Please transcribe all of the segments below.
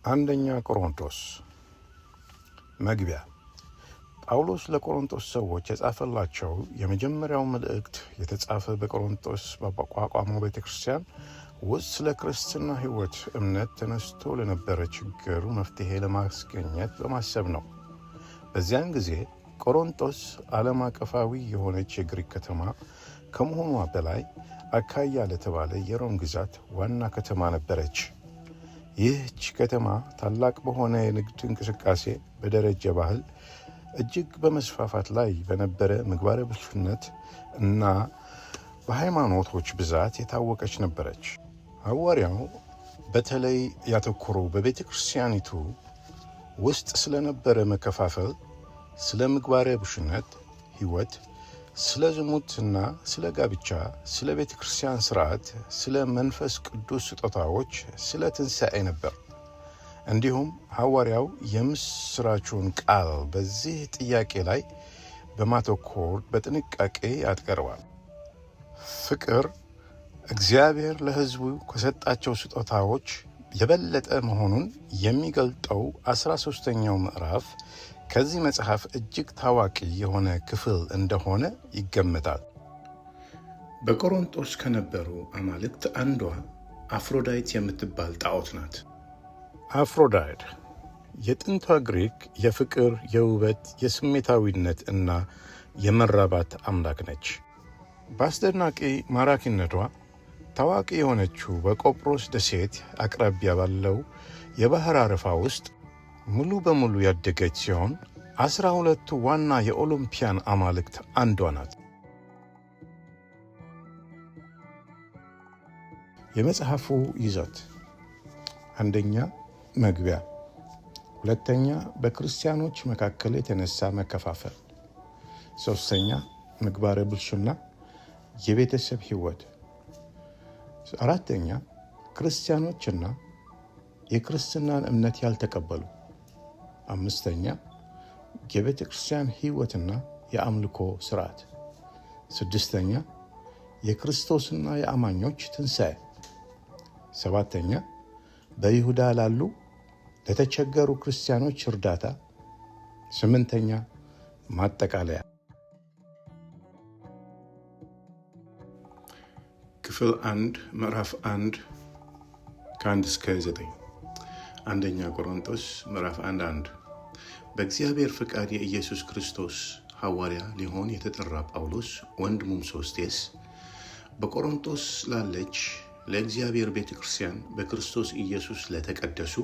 አንደኛ ቆሮንቶስ መግቢያ። ጳውሎስ ለቆሮንቶስ ሰዎች የጻፈላቸው የመጀመሪያው መልእክት የተጻፈ በቆሮንቶስ በቋቋመው ቤተ ክርስቲያን ውስጥ ስለ ክርስትና ሕይወት እምነት ተነስቶ ለነበረ ችግር መፍትሔ ለማስገኘት በማሰብ ነው። በዚያን ጊዜ ቆሮንቶስ ዓለም አቀፋዊ የሆነች የግሪክ ከተማ ከመሆኗ በላይ አካያ ለተባለ የሮም ግዛት ዋና ከተማ ነበረች። ይህች ከተማ ታላቅ በሆነ የንግድ እንቅስቃሴ፣ በደረጀ ባህል፣ እጅግ በመስፋፋት ላይ በነበረ ምግባረ ብልሹነት እና በሃይማኖቶች ብዛት የታወቀች ነበረች። ሐዋርያው በተለይ ያተኮረው በቤተ ክርስቲያኒቱ ውስጥ ስለነበረ መከፋፈል፣ ስለ ምግባረ ብልሹነት ሕይወት፣ ስለ ዝሙትና ስለ ጋብቻ፣ ስለ ቤተ ክርስቲያን ሥርዓት፣ ስለ መንፈስ ቅዱስ ስጦታዎች፣ ስለ ትንሣኤ ነበር። እንዲሁም ሐዋርያው የምሥራቹን ቃል በዚህ ጥያቄ ላይ በማተኮር በጥንቃቄ ያቀርባል። ፍቅር እግዚአብሔር ለሕዝቡ ከሰጣቸው ስጦታዎች የበለጠ መሆኑን የሚገልጠው 13ኛው ምዕራፍ ከዚህ መጽሐፍ እጅግ ታዋቂ የሆነ ክፍል እንደሆነ ይገመታል። በቆሮንቶስ ከነበሩ አማልክት አንዷ አፍሮዳይት የምትባል ጣዖት ናት። አፍሮዳይት የጥንቷ ግሪክ የፍቅር፣ የውበት፣ የስሜታዊነት እና የመራባት አምላክ ነች። በአስደናቂ ማራኪነቷ ታዋቂ የሆነችው በቆጵሮስ ደሴት አቅራቢያ ባለው የባሕር አረፋ ውስጥ ሙሉ በሙሉ ያደገች ሲሆን 12ቱ ዋና የኦሎምፒያን አማልክት አንዷ ናት። የመጽሐፉ ይዘት፦ አንደኛ መግቢያ፣ ሁለተኛ በክርስቲያኖች መካከል የተነሳ መከፋፈል፣ ሶስተኛ ምግባረ ብልሹና የቤተሰብ ሕይወት፣ አራተኛ ክርስቲያኖችና የክርስትናን እምነት ያልተቀበሉ፣ አምስተኛ የቤተ ክርስቲያን ሕይወትና የአምልኮ ስርዓት፣ ስድስተኛ የክርስቶስና የአማኞች ትንሣኤ፣ ሰባተኛ በይሁዳ ላሉ ለተቸገሩ ክርስቲያኖች እርዳታ፣ ስምንተኛ ማጠቃለያ። ክፍል 1፣ ምዕራፍ 1፣ ከ1 እስከ 9። አንደኛ ቆሮንቶስ ምዕራፍ 1። 1። በእግዚአብሔር ፈቃድ የኢየሱስ ክርስቶስ ሐዋርያ ሊሆን የተጠራ ጳውሎስ፣ ወንድሙም ሶስቴስ፣ በቆሮንቶስ ላለች ለእግዚአብሔር ቤተ ክርስቲያን፣ በክርስቶስ ኢየሱስ ለተቀደሱ፣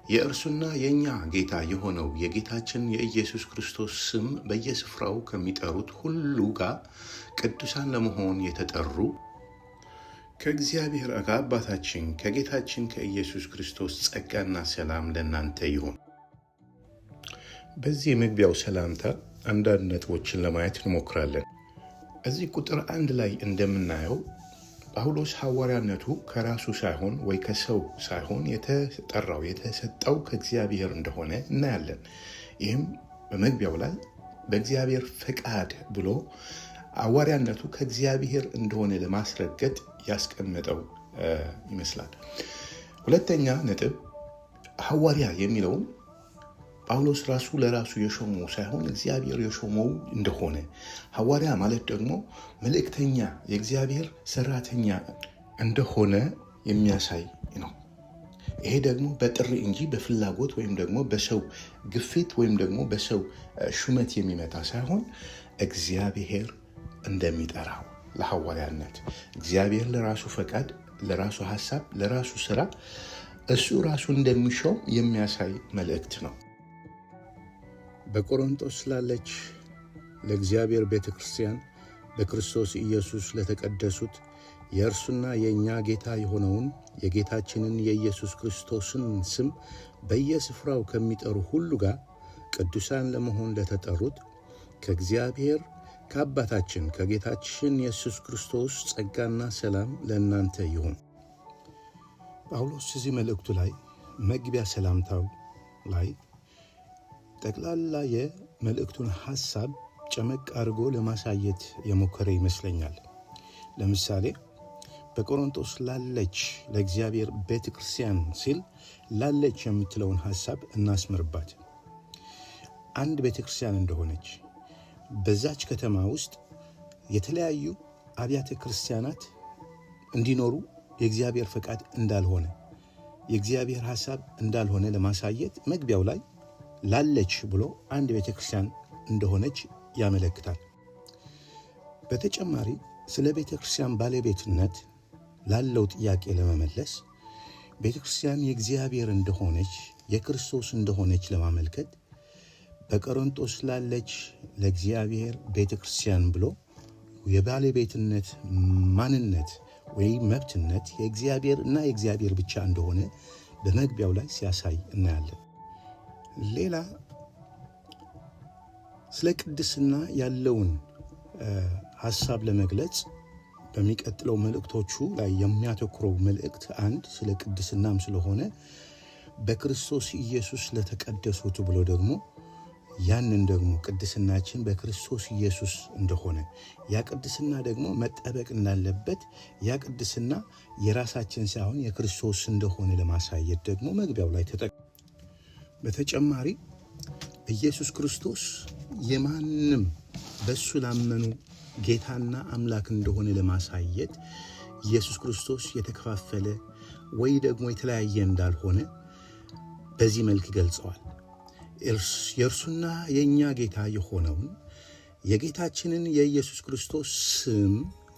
የእርሱና የእኛ ጌታ የሆነው የጌታችን የኢየሱስ ክርስቶስ ስም በየስፍራው ከሚጠሩት ሁሉ ጋር ቅዱሳን ለመሆን የተጠሩ፣ ከእግዚአብሔር ከአባታችን ከጌታችን ከኢየሱስ ክርስቶስ ጸጋና ሰላም ለእናንተ ይሁን። በዚህ የመግቢያው ሰላምታ አንዳንድ ነጥቦችን ለማየት እንሞክራለን። እዚህ ቁጥር 1 ላይ እንደምናየው ጳውሎስ ሐዋርያነቱ ከራሱ ሳይሆን ወይ ከሰው ሳይሆን የተጠራው የተሰጠው ከእግዚአብሔር እንደሆነ እናያለን። ይህም በመግቢያው ላይ በእግዚአብሔር ፈቃድ ብሎ ሐዋርያነቱ ከእግዚአብሔር እንደሆነ ለማስረገጥ ያስቀመጠው ይመስላል። ሁለተኛ ነጥብ፣ ሐዋርያ የሚለውን ጳውሎስ ራሱ ለራሱ የሾመው ሳይሆን እግዚአብሔር የሾመው እንደሆነ፣ ሐዋርያ ማለት ደግሞ መልእክተኛ፣ የእግዚአብሔር ሰራተኛ እንደሆነ የሚያሳይ ነው። ይሄ ደግሞ በጥሪ እንጂ በፍላጎት ወይም ደግሞ በሰው ግፊት ወይም ደግሞ በሰው ሹመት የሚመጣ ሳይሆን እግዚአብሔር እንደሚጠራው ለሐዋርያነት እግዚአብሔር ለራሱ ፈቃድ፣ ለራሱ ሀሳብ፣ ለራሱ ስራ እሱ ራሱ እንደሚሾም የሚያሳይ መልእክት ነው። በቆሮንቶስ ላለች ለእግዚአብሔር ቤተ ክርስቲያን፣ በክርስቶስ ኢየሱስ ለተቀደሱት፣ የእርሱና የእኛ ጌታ የሆነውን የጌታችንን የኢየሱስ ክርስቶስን ስም በየስፍራው ከሚጠሩ ሁሉ ጋር ቅዱሳን ለመሆን ለተጠሩት፣ ከእግዚአብሔር ከአባታችን ከጌታችን ኢየሱስ ክርስቶስ ጸጋና ሰላም ለእናንተ ይሁን። ጳውሎስ እዚህ መልእክቱ ላይ መግቢያ ሰላምታው ላይ ጠቅላላ የመልእክቱን ሐሳብ ጨመቅ አድርጎ ለማሳየት የሞከረ ይመስለኛል። ለምሳሌ በቆሮንቶስ ላለች ለእግዚአብሔር ቤተ ክርስቲያን ሲል ላለች የምትለውን ሐሳብ እናስምርባት። አንድ ቤተ ክርስቲያን እንደሆነች፣ በዛች ከተማ ውስጥ የተለያዩ አብያተ ክርስቲያናት እንዲኖሩ የእግዚአብሔር ፈቃድ እንዳልሆነ፣ የእግዚአብሔር ሐሳብ እንዳልሆነ ለማሳየት መግቢያው ላይ ላለች ብሎ አንድ ቤተ ክርስቲያን እንደሆነች ያመለክታል። በተጨማሪ ስለ ቤተ ክርስቲያን ባለቤትነት ላለው ጥያቄ ለመመለስ ቤተ ክርስቲያን የእግዚአብሔር እንደሆነች፣ የክርስቶስ እንደሆነች ለማመልከት በቆሮንቶስ ላለች ለእግዚአብሔር ቤተ ክርስቲያን ብሎ የባለቤትነት ማንነት ወይም መብትነት የእግዚአብሔር እና የእግዚአብሔር ብቻ እንደሆነ በመግቢያው ላይ ሲያሳይ እናያለን። ሌላ ስለ ቅድስና ያለውን ሐሳብ ለመግለጽ በሚቀጥለው መልእክቶቹ ላይ የሚያተኩረው መልእክት አንድ ስለ ቅድስናም ስለሆነ በክርስቶስ ኢየሱስ ለተቀደሱት ብሎ ደግሞ ያንን ደግሞ ቅድስናችን በክርስቶስ ኢየሱስ እንደሆነ፣ ያ ቅድስና ደግሞ መጠበቅ እንዳለበት፣ ያ ቅድስና የራሳችን ሳይሆን የክርስቶስ እንደሆነ ለማሳየት ደግሞ መግቢያው ላይ ተጠቅ በተጨማሪ ኢየሱስ ክርስቶስ የማንም በሱ ላመኑ ጌታና አምላክ እንደሆነ ለማሳየት ኢየሱስ ክርስቶስ የተከፋፈለ ወይ ደግሞ የተለያየ እንዳልሆነ በዚህ መልክ ገልጸዋል። የእርሱና የእኛ ጌታ የሆነውን የጌታችንን የኢየሱስ ክርስቶስ ስም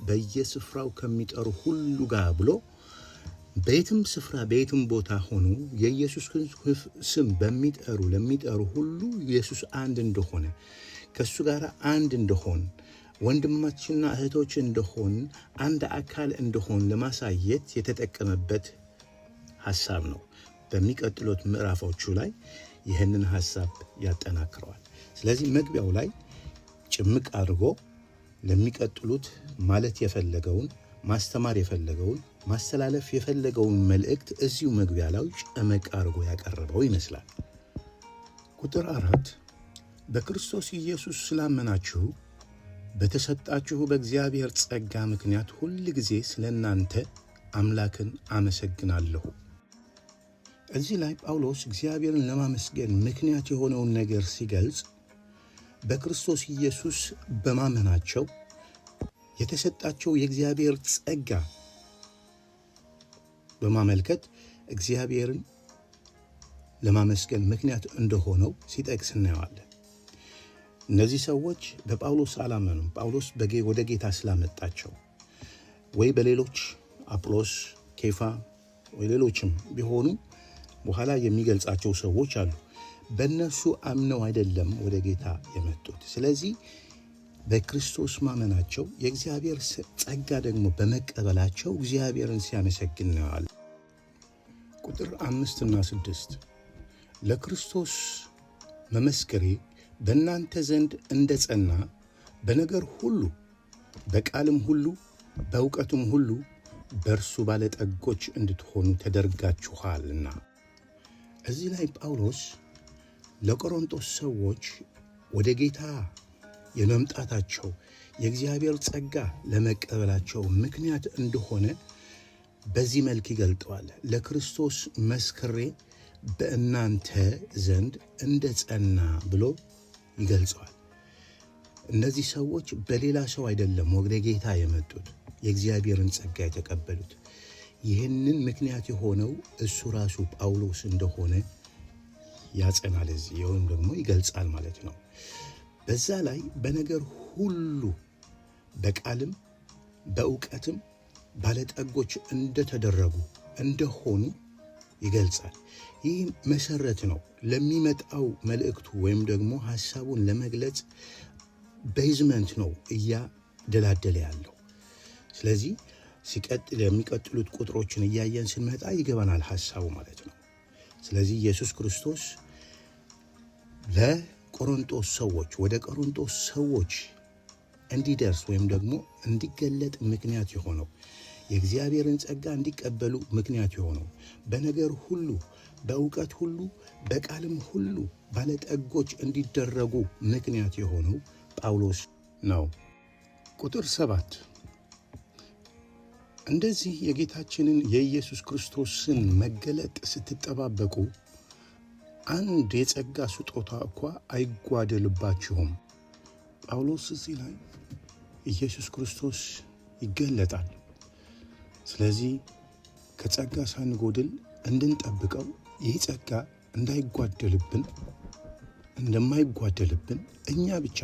በየስፍራው ከሚጠሩ ሁሉ ጋር ብሎ በየትም ስፍራ በየትም ቦታ ሆኖ የኢየሱስ ስም ለሚጠሩ ሁሉ ኢየሱስ አንድ እንደሆነ፣ ከእሱ ጋር አንድ እንደሆን፣ ወንድማችንና እህቶች እንደሆን፣ አንድ አካል እንደሆን ለማሳየት የተጠቀመበት ሐሳብ ነው። በሚቀጥሉት ምዕራፎቹ ላይ ይህንን ሐሳብ ያጠናክረዋል። ስለዚህ መግቢያው ላይ ጭምቅ አድርጎ ለሚቀጥሉት ማለት የፈለገውን፣ ማስተማር የፈለገውን፣ ማስተላለፍ የፈለገውን መልእክት እዚሁ መግቢያ ላይ ጨመቅ አድርጎ ያቀረበው ይመስላል። ቁጥር 4 በክርስቶስ ኢየሱስ ስላመናችሁ በተሰጣችሁ በእግዚአብሔር ጸጋ ምክንያት ሁል ጊዜ ስለ እናንተ አምላክን አመሰግናለሁ። እዚህ ላይ ጳውሎስ እግዚአብሔርን ለማመስገን ምክንያት የሆነውን ነገር ሲገልጽ በክርስቶስ ኢየሱስ በማመናቸው የተሰጣቸው የእግዚአብሔር ጸጋ በማመልከት እግዚአብሔርን ለማመስገን ምክንያት እንደሆነው ሲጠቅስ እናየዋለን። እነዚህ ሰዎች በጳውሎስ አላመኑም። ጳውሎስ ወደ ጌታ ስላመጣቸው ወይ በሌሎች አጵሎስ፣ ኬፋ ወይ ሌሎችም ቢሆኑ በኋላ የሚገልጻቸው ሰዎች አሉ። በእነሱ አምነው አይደለም ወደ ጌታ የመጡት። ስለዚህ በክርስቶስ ማመናቸው የእግዚአብሔር ጸጋ ደግሞ በመቀበላቸው እግዚአብሔርን ሲያመሰግን እናየዋለን። ቁጥር 5ና 6 ለክርስቶስ መመስከሬ በእናንተ ዘንድ እንደ ጸና በነገር ሁሉ በቃልም ሁሉ በእውቀቱም ሁሉ በእርሱ ባለጠጎች እንድትሆኑ ተደርጋችኋልና። እዚህ ላይ ጳውሎስ ለቆሮንቶስ ሰዎች ወደ ጌታ የመምጣታቸው የእግዚአብሔር ጸጋ ለመቀበላቸው ምክንያት እንደሆነ በዚህ መልክ ይገልጠዋል። ለክርስቶስ መስክሬ በእናንተ ዘንድ እንደ ጸና ብሎ ይገልጸዋል። እነዚህ ሰዎች በሌላ ሰው አይደለም ወደ ጌታ የመጡት፣ የእግዚአብሔርን ጸጋ የተቀበሉት። ይህንን ምክንያት የሆነው እሱ ራሱ ጳውሎስ እንደሆነ ያጸናል እዚህ ወይም ደግሞ ይገልጻል ማለት ነው። በዛ ላይ በነገር ሁሉ በቃልም በእውቀትም ባለጠጎች እንደተደረጉ እንደሆኑ ይገልጻል። ይህ መሰረት ነው ለሚመጣው መልእክቱ ወይም ደግሞ ሐሳቡን ለመግለጽ basement ነው እያደላደለ ያለው። ስለዚህ ሲቀጥል የሚቀጥሉት ቁጥሮችን እያየን ስንመጣ ይገባናል ሐሳቡ ማለት ነው። ስለዚህ ኢየሱስ ክርስቶስ ለቆሮንቶስ ሰዎች ወደ ቆሮንቶስ ሰዎች እንዲደርስ ወይም ደግሞ እንዲገለጥ ምክንያት የሆነው፣ የእግዚአብሔርን ጸጋ እንዲቀበሉ ምክንያት የሆነው በነገር ሁሉ በእውቀት ሁሉ በቃልም ሁሉ ባለጠጎች እንዲደረጉ ምክንያት የሆነው ጳውሎስ ነው። ቁጥር 7 እንደዚህ የጌታችንን የኢየሱስ ክርስቶስን መገለጥ ስትጠባበቁ አንድ የጸጋ ስጦታ እኳ አይጓደልባችሁም። ጳውሎስ እዚህ ላይ ኢየሱስ ክርስቶስ ይገለጣል። ስለዚህ ከጸጋ ሳንጎድል እንድንጠብቀው ይህ ጸጋ እንዳይጓደልብን እንደማይጓደልብን እኛ ብቻ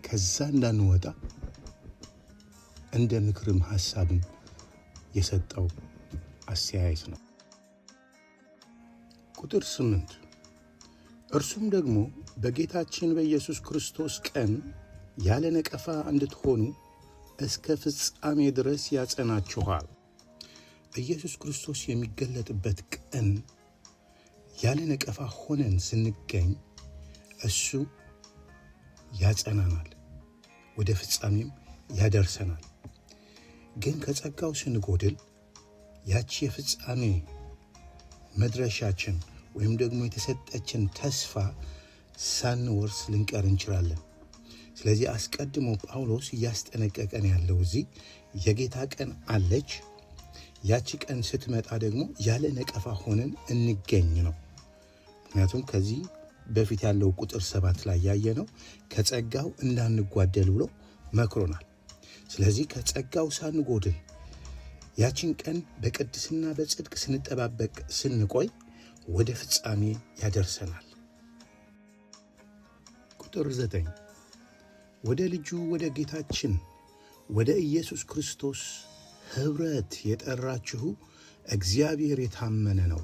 ከዛ እንዳንወጣ እንደ ምክርም ሐሳብም የሰጠው አስተያየት ነው። ቁጥር 8 እርሱም ደግሞ በጌታችን በኢየሱስ ክርስቶስ ቀን ያለ ነቀፋ እንድትሆኑ እስከ ፍጻሜ ድረስ ያጸናችኋል። ኢየሱስ ክርስቶስ የሚገለጥበት ቀን ያለ ነቀፋ ሆነን ስንገኝ እሱ ያጸናናል፣ ወደ ፍጻሜም ያደርሰናል። ግን ከጸጋው ስንጎድል ያቺ የፍጻሜ መድረሻችን ወይም ደግሞ የተሰጠችን ተስፋ ሳንወርስ ልንቀር እንችላለን። ስለዚህ አስቀድሞ ጳውሎስ እያስጠነቀቀን ያለው እዚህ የጌታ ቀን አለች። ያቺ ቀን ስትመጣ ደግሞ ያለ ነቀፋ ሆነን እንገኝ ነው። ምክንያቱም ከዚህ በፊት ያለው ቁጥር 7 ላይ ያየነው ከጸጋው እንዳንጓደል ብሎ መክሮናል። ስለዚህ ከጸጋው ሳንጎድል ያችን ቀን በቅድስና በጽድቅ ስንጠባበቅ ስንቆይ ወደ ፍጻሜ ያደርሰናል። ቁጥር 9 ወደ ልጁ ወደ ጌታችን ወደ ኢየሱስ ክርስቶስ ኅብረት የጠራችሁ እግዚአብሔር የታመነ ነው።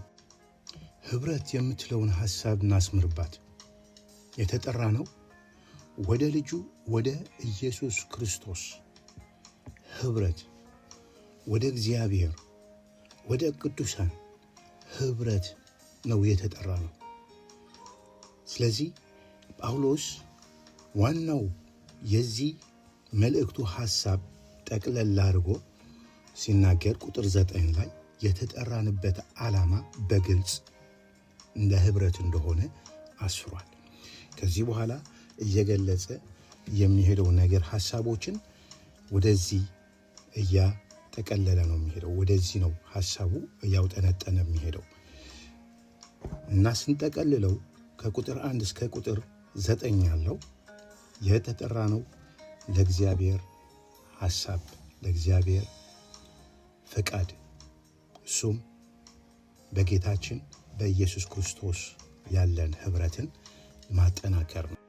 ኅብረት የምትለውን ሐሳብ እናስምርባት። የተጠራ ነው ወደ ልጁ ወደ ኢየሱስ ክርስቶስ ኅብረት፣ ወደ እግዚአብሔር ወደ ቅዱሳን ኅብረት ነው የተጠራ ነው። ስለዚህ ጳውሎስ ዋናው የዚህ መልእክቱ ሐሳብ ጠቅለል አድርጎ ሲናገር ቁጥር 9 ላይ የተጠራንበት ዓላማ በግልጽ እንደ ኅብረት እንደሆነ አስፍሯል። ከዚህ በኋላ እየገለጸ የሚሄደው ነገር ሐሳቦችን ወደዚህ እያጠቀለለ ነው የሚሄደው። ወደዚህ ነው ሐሳቡ እያውጠነጠነ የሚሄደው እና ስንጠቀልለው ከቁጥር 1 እስከ ቁጥር 9 ያለው የተጠራ ነው ለእግዚአብሔር ሐሳብ፣ ለእግዚአብሔር ፈቃድ፣ እሱም በጌታችን በኢየሱስ ክርስቶስ ያለን ኅብረትን ማጠናከር ነው።